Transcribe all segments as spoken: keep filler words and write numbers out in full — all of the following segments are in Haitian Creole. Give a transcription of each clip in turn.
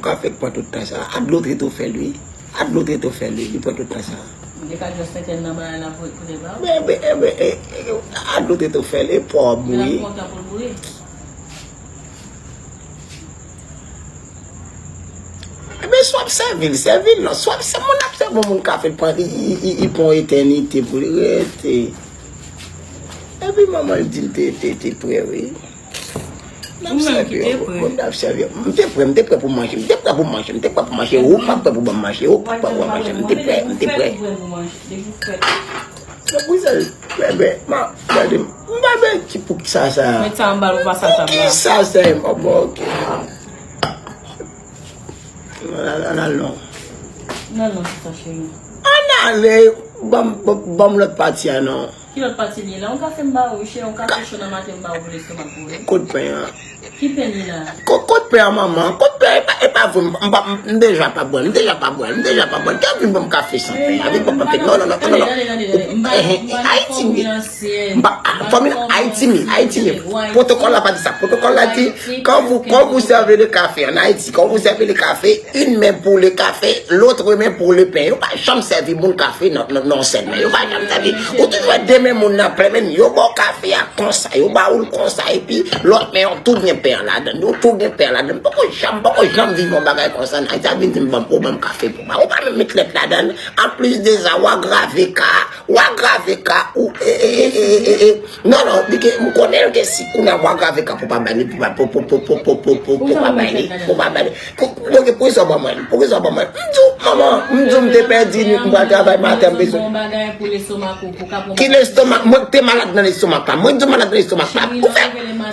Kafe k pran tout tan sa. A dlo trete w fè l, wi. A dlo trete w fè l, wi. Li pran tout tan sa. Ou te ka just mete l nan bagay la pou, pou te ba ou. Men, men, men, e, e, a dlo trete w fè l, e pòb, wi. L ap kontan pou l boule. Ebyen, swa ap sèvi l, sèvi l non. Swa ap sèvi moun ap sèvi yon moun kafe, l pran, li, li, li pran yon etènite pou li rete. Epi manman l di l te, te, te prè, wi. N ap sèvi yo, m t ap sèvi yo. M te prè, m te prè pou manje, m te prè pou manje, m te prè pou manje. Ou pa prè pou ban m manje, ou pa prè pou ban m manje. M te prè, m te prè. Se pou sa, bebe, ma, gade, m pa bebe ki pou ki sa sa. Met sa anba l, ou pase a tab la. Ki sa sa, m pa bon, ok. Ann al non. Ann al non, se sa, cheri. Ann ale, ban m, ban m lòt pati a non. Ki lòt pati li ye la? Yon kafe m ba ou, wi, cheri, yon kafe cho nan maten m ba ou pou lestomak ou, wi. Kot pen an? Ki pen li la? Kot pen an, manman? Kot pen an? E pa, e pa vre, m, m, m deja pa bwè l, m deja pa bwè l, m deja pa bwè l. Kè vin ban m kafe san pen an, vin ban m kafe. Non, non, non, non, non. Ayiti m ye. M pa, fòmil Ayiti m ye, Ayiti m ye. Pwotokòl la pa di sa. Pwotokòl la di, quand vous, quand vous servez le café en Haïti, quand vous servez le café, une main pour le café, l'autre main pour le pain. Yo pa janm sèvi moun kafe nan, nan, nan sèl men. Yo pa janm sèvi. Ou toujou wè de men moun nan plen men, yo ba w kafe a konsa, yo ba ou l konsa, epi lòt men an tou gen pen an ladan l. Yo tou gen pen an ladan l. Poko janm, poko janm viv yon bagay konsa nan Ayiti, ap vin di m ban m, ou ban m kafe pou m. Ou pa menm met lèt ladan l. Anplis de sa, w agrave ka, w agrave ka, ou, e, e, e, e, e, e. Non, non, li gen, m konnen l gen sik, kounye a w agrave ka pou pa bay li, pou pa, pou, pou pa bay li, pou pa bay li. Pou, pou, pou, poukisa w ban mwen li? Poukisa w ban mwen li? M di w, manman, m di w m te pèdi nwit, m pral travay maten, m bezwen. Ki lestomak? Mwen te malad nan lestomak la. Mwen di w malad nan lestomak la. Ou fè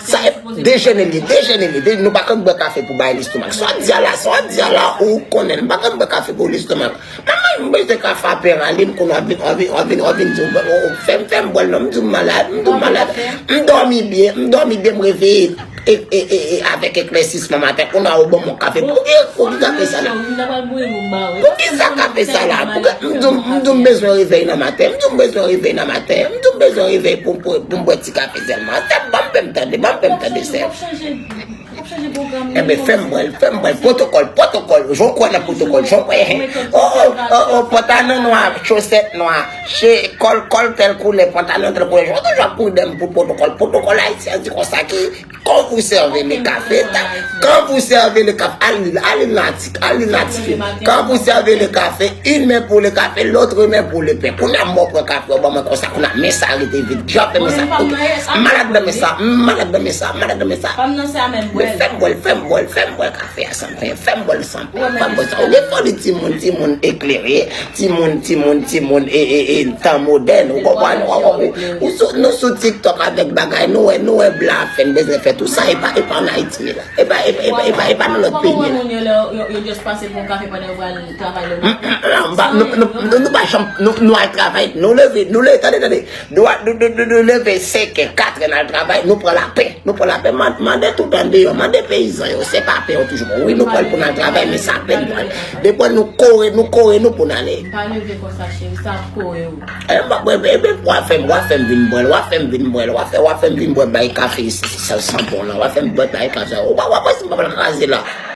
sa, dejene li, dejene li. De-, nou pa konn bwè kafe pou bay lestomak. Sa w di a la, sa w di a la, ou konnen, nou pa konn bwè kafe pou lestomak. Manman, m bezwen ka frape rale m, kounye a w vin, w vin, w vin, w vin di w, fè m, fè m bwè l non, m di w m malad, m di w m malad. M dòmi byen, m dòmi byen, m reveye e, e, e, e, avèk eklèsisman maten, kounye a w ban m yon kafe. Poukisa, poukisa kafe sa la? Poukisa kafe sa la? Poukisa, m di w, m di w m bezwen revèy nan maten, m di w m bezwen revèy nan maten, m di w m bezwen revèy pou, pou, pou m bwè ti kafe sèlman. Sè, ban m pè m tande, ban m pè m tande, sè. Enben, fè m bwè l, fè m bwè l. Pwotokòl, pwotokòl. Jan w kwè nan pwotokòl, jan w kwè. O, o, o, o, pantalon nwa, chosèt nwa, kòl, kòl tèl koulè, pantalon tèl koulè. Jan w toujou ap kouri dèyè m pou pwotokòl. Pwotokòl ayisyen an di konsa ki, quand vous servez le café, quand vous servez le café, al li, al li nan atik, al li nan atik. Quand vous servez le café, une main pour le café, l'autre main pour le pain. Kounye a m pran kafe, w ban mwen konsa, kounye a men sa rete vid. Jan fè men sa. M malad nan men sa, m malad nan men sa, m malad nan men sa. Men fè m bwè l, fè m bwè l, fè m bwè l kafe a san pen. Fè m bwè l san pen, fè m bwè l san pen. Ou gen foli timoun, timoun eklere, timoun, timoun, timoun, e, e, e, tan modèn, ou konprann? Ou, ou, ou sou, nou sou TikTok avèk bagay, nou wè, nou wè blan ap fè, n bezwen fè tou sa, e pa, e pa ann Ayiti la. E pa, e pa, e pa, e pa, e pa nan lòt peyi la. Yo, yo, yo just pase pou yon kafe pandan yo pral travay lè maten. Non, m pa, nou, nou, nou, nou pa janm, nou, nou al travay, nou leve, nou leve, tande, tande, nou, nou, nou, nou, nou leve senkè, katrè, n al travay, nou pran lapè, nou pran lapè, man-, mande tout andeyò, mande peyizan yo, se pa pen yo toujou bon. Wi, nou pran l pou n al travay, men sa pen nou pran. Depi nou kore, nou kore nou pou n ale. Pa leve konsa, cheri, sa ap kore w. E, m pa, e, e, e, w a fè m, w a fè m vin bwè l, w a fè m vin bwè l, w a fè, w a fè m vin bwè bay kafe, s-, s-, sanpon lan, w a fè m bwè bay kafe, w a, w a, w a, si m pa pral kraze la.